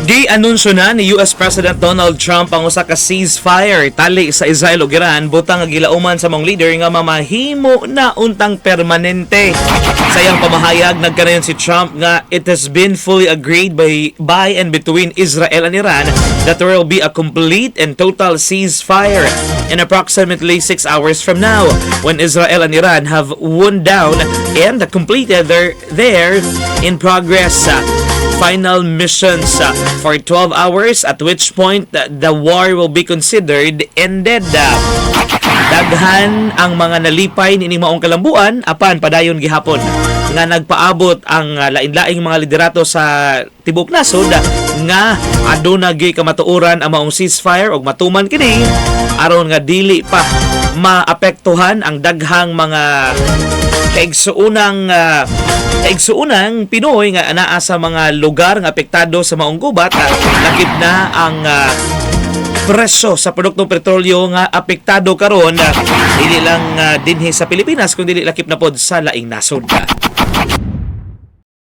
Gi-anunsyo na ni US President Donald Trump ang usa ka ceasefire tali sa Israel ug Iran, butang nga gilauman sa maong leader nga mamahimo na untang permanente. Sa iyang pamahayag, nagkanayon si Trump nga it has been fully agreed by and between Israel and Iran that there will be a complete and total ceasefire in approximately 6 hours from now, when Israel and Iran have wound down and completed their in progress final missions for 12 hours, at which point the war will be considered ended. Daghan ang mga nalipay nining maong kalambuan, apan padayon gihapon nga nagpaabot ang lain-laing mga liderato sa tibuok nasod nga aduna gyud kamatuoran ang maong ceasefire ug matuman kini aron nga dili pa maapektuhan ang daghang mga kaigsuunang Pinoy nga anaa sa mga lugar nga apektado sa maong gubat, lakip na ang presyo sa produktong petrolyo nga apektado karon, dili lang dinhi sa Pilipinas kundi lakip na pod sa laing nasod.